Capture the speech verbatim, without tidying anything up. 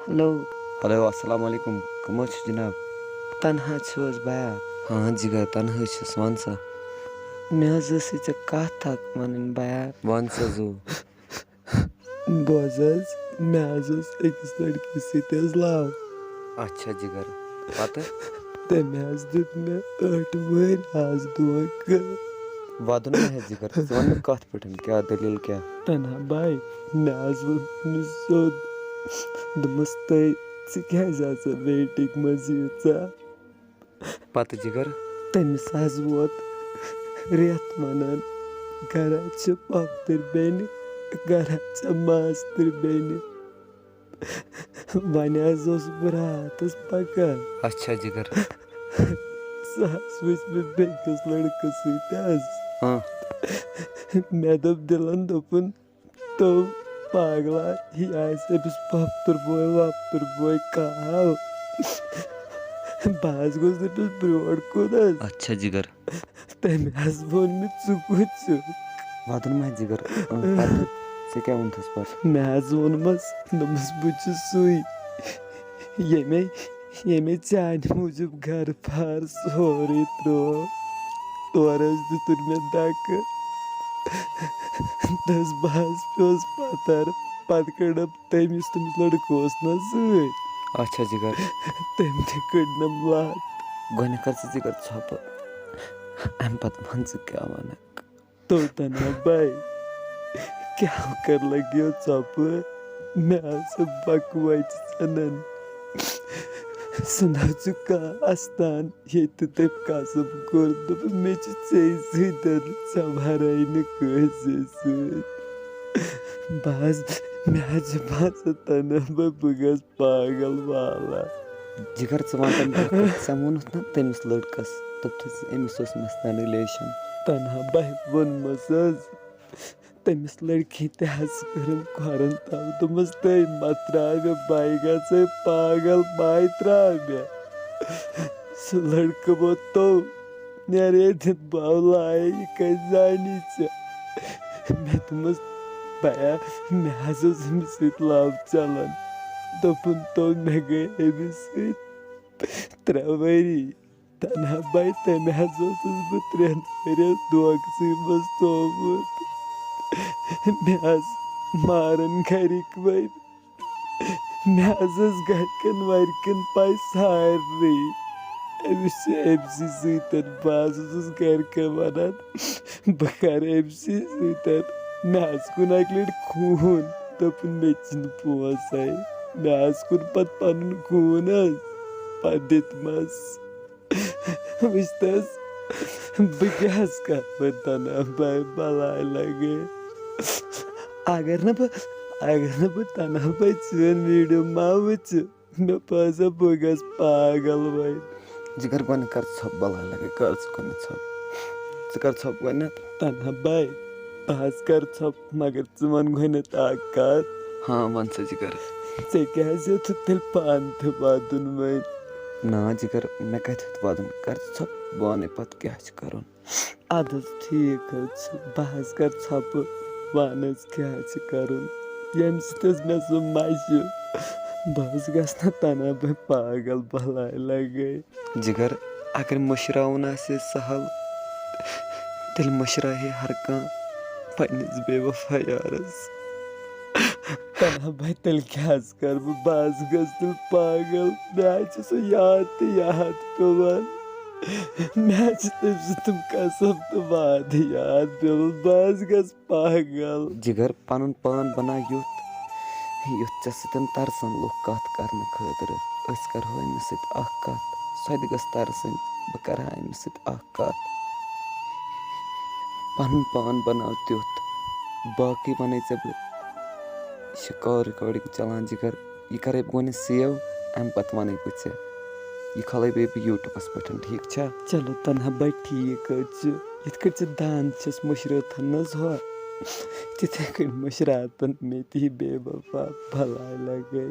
Hello. Hello, السلام علیکم۔ کٕم حظ چھِو جناب؟ تنہا چھِو حظ بیا؟ ہاں جگر، تنہا چھُس، وَن سا۔ مےٚ حظ ٲسٕے ژےٚ کَتھ اَکھ وَنٕنۍ بیا۔ وَن سا زو۔ بوز حظ، مےٚ حظ اوس أکِس لڑکی سۭتۍ حظ love۔ اچھا جگر، پتہٕ؟ تٔمۍ حظ دیُت مےٚ ٲٹھ ؤہٕرۍ حظ دھوکہٕ۔ وَدُن مہ ہےٚ جگر، ژٕ وَن مےٚ کَتھ پٲٹھۍ، کیٛاہ دٔلیٖل کیٛاہ؟ تنہا بھاے، مےٚ حظ ووٚن تٔمِس سیوٚد، دوٚپمَس، "تٔے، ژٕ کیٛازِ آسان waiting منٛز ییٖژاہ؟" پتہٕ جگر؟ تٔمِس حظ ووت رٮ۪تھ وَنان، "گرا چھِ پۄپھتٕر بیٚنہِ، گرا چھِ ماستٕر بیٚنہِ۔" وۄنۍ حظ اوس بہٕ راتَس پَکان۔ اچھا جگر۔ سُہ حظ وٕچھ مےٚ بیٚکِس لٔڑکَس سۭتۍ حظ۔ ہاں۔ مےٚ دوٚپ دِلَن، دوٚپُن، "تو پاگلا، یہِ آسہِ أمِس پۄپھتٕر بوے وۄپھتٕر بوے کانٛہہ ہاو۔" بہٕ حظ گوٚژھ أمِس برٛونٛٹھ کُن حظ۔ اچھا جگر۔ تٔمۍ حظ ووٚن مےٚ، "ژٕ کُس چھُکھ؟" وَدُن مہ جگر۔ اۭں، پَتہٕ ژےٚ کیٛاہ ووٚنتھَس پَتہٕ؟ مےٚ حظ ووٚنمَس، دوٚپمَس، "بہٕ چھُس سُے، ییٚمے، ییٚمے چانہِ موٗجوٗب گرٕ بار سورُے ترٛوو۔ تورٕ حظ دیُتُن مےٚ دَکہٕ۔" دوٚپُس، بہٕ حظ پیوٚس پَتھر۔ پَتہٕ کٔڑٕم تٔمِس، تٔمِس لٔڑکہٕ اوس نہ سۭتۍ۔ اچھا جگر۔ تٔمۍ تہِ کٔڑنَم لَتھ۔ گۄڈٕنٮ۪تھ کر ژٕ جگر ژھۄپہٕ، اَمہِ پَتہٕ وَن ژٕ کیٛاہ وَنَکھ۔ تو تنہا بھائی، کیٛاہ کر لگیو ژۄپہٕ؟ مےٚ آسہٕ بکوچ ژھنان۔ سُہ نہ چھُ کانٛہہ استان، ییٚتہِ تٔمۍ قسم کوٚر، دوٚپُن، "مےٚ چھُ ژےٚ سۭتۍ، ژےٚ ورٲے نہٕ کٲنٛسہِ سۭتۍ۔" بہٕ حظ، مےٚ حظ چھُ باسان، تنہا بھائی، بہٕ گژھٕ پاگل والا۔ جگر، ژٕ وَن تَمہِ دۄہ کَتھ، ژےٚ ووٚنُتھ نہ تٔمِس لٔڑکَس، دوٚپتھَس، "أمِس اوس مےٚ سۭتۍ relation۔" تنہا بھائی ووٚنمَس حظ، تٔمِس لٔڑکی تہِ حظ کٔرٕن کھۄرَن تَل، دوٚپمَس، "تٔمۍ مہ ترٛاو مےٚ، بہٕ گژھَے پاگل، بہٕ ترٛاو مےٚ سُہ لٔڑکہٕ ووت تو، نیرے دِتھ باولایے، یہِ کَتہِ زانی ژےٚ؟" مےٚ دوٚپمَس، "بیا، مےٚ حظ اوس أمِس سۭتۍ love چلان۔" دوٚپُن، "تو مےٚ گٔے أمِس سۭتۍ ترٛےٚ ؤری۔" تنہا بھائی، تٔمۍ حظ اوسُس بہٕ ترٛٮ۪ن ؤرین دھوکسٕے منٛز تھوومُت۔ مےٚ حظ مارن گرِکۍ وۄنۍ۔ مےٚ حظ ٲس گرِکٮ۪ن ورِکٮ۪ن پَے سارنٕے۔ أمِس چھِ أمۍ سٕے سۭتۍ۔ بہٕ حظ اوسُس گرِکٮ۪ن وَنان، بہٕ کَرٕ أمۍ سٕے سۭتۍ۔ مےٚ حظ کوٚن اَکہِ لَٹہِ خوٗن، دوٚپُن، "مےٚ چھِنہٕ پونٛسَے۔" مےٚ حظ کوٚن پَتہٕ پَنُن خوٗن حظ پَتہٕ دیُتمَس۔ وٕچھ تہٕ حظ، بہٕ کیٛاہ حظ کَرٕ وۄنۍ، تَنہا بَے بَلاے لَگے۔ اگر نہٕ بہٕ، اگر نہٕ بہٕ تَنہا بَے چٲنۍ video ما وٕچھِ، مےٚ باسان، بہٕ گژھٕ پاگل وۄنۍ۔ جگر، گۄڈٕ کر ژھۄپ، بلاے لگے، کر ژٕ گۄڈٕ ژھۄپ۔ ژٕ کر ژھۄپ گۄڈٕنٮ۪تھ۔ تنہا بھائی، بہٕ حظ کر ژھۄپ، مگر ژٕ وَن گۄڈٕنٮ۪تھ اکھ کتھ۔ ہاں، وَن سا جگر۔ ژےٚ کیٛازِ ہیوٚتُتھ تیٚلہِ پانہٕ تہِ وَدُن وۄنۍ؟ نا جگر، مےٚ کتہِ ہیوٚت وَدُن؟ کر ژٕ ژھۄپ، بہٕ وَنے پتہٕ کیٛاہ چھُ کرُن۔ اَدٕ حظ، ٹھیٖک حظ چھُ، بہٕ حظ کَرٕ ژھۄپہٕ، وَن حظ کیٛاہ چھُ کَرُن، ییٚمہِ سۭتۍ حظ مےٚ سُہ مَشہِ، بہٕ حظ گژھٕ نہٕ تَنہٕ بہٕ پاگل بَلاے لَگے۔ جِگر، اگر مٔشراوُن آسہِ ہے سَہَل، تیٚلہِ مٔشراوِ ہے ہر کانٛہہ پنٛنِس بے وفا یارَس۔ تَنہا بَے، تیٚلہِ کیٛاہ حظ کَرٕ بہٕ؟ بہٕ حظ گژھٕ تیٚلہِ پاگل۔ مےٚ حظ چھُ سُہ یاد تہٕ یاد پٮ۪وان۔ مےٚ حظ چھِ تٔمۍ سٕنٛدۍ تِم قسم تہٕ وعدٕ یاد پٮ۪وان۔ بہٕ حظ گژھٕ پاگل۔ جِگر، پنُن پان بناو یُتھ، یُتھ ژےٚ سۭتۍ ترسن لُکھ کتھ کرنہٕ خٲطرٕ۔ أسۍ کرہو أمِس سۭتۍ اکھ کتھ، سۄ تہِ گٔژھ ترسٕنۍ، بہٕ کرٕ ہا أمِس سۭتۍ اکھ کتھ۔ پنُن پان بناو تیُتھ، باقٕے ونَے ژےٚ بہٕ۔ یہِ چھِ call recording چلان، جِگر۔ یہِ کرے بہٕ گۄڈٕنٮ۪تھ save، اَمہِ پتہٕ وَنَے بہٕ ژےٚ۔ یہِ کھالے بیٚیہِ بہٕ YouTubeس پٮ۪ٹھ، ٹھیٖک چھا؟ چلو تنہا بھائی، ٹھیٖک حظ چھُ۔ یِتھ کٲٹھۍ ژٕ دَنٛد چھَس مٔشرٲوتھَن نہ حظ ہۄ، تِتھَے کٔنۍ مٔشراوتَن مےٚ تہِ یہِ بے وفا بَلاے لَگے۔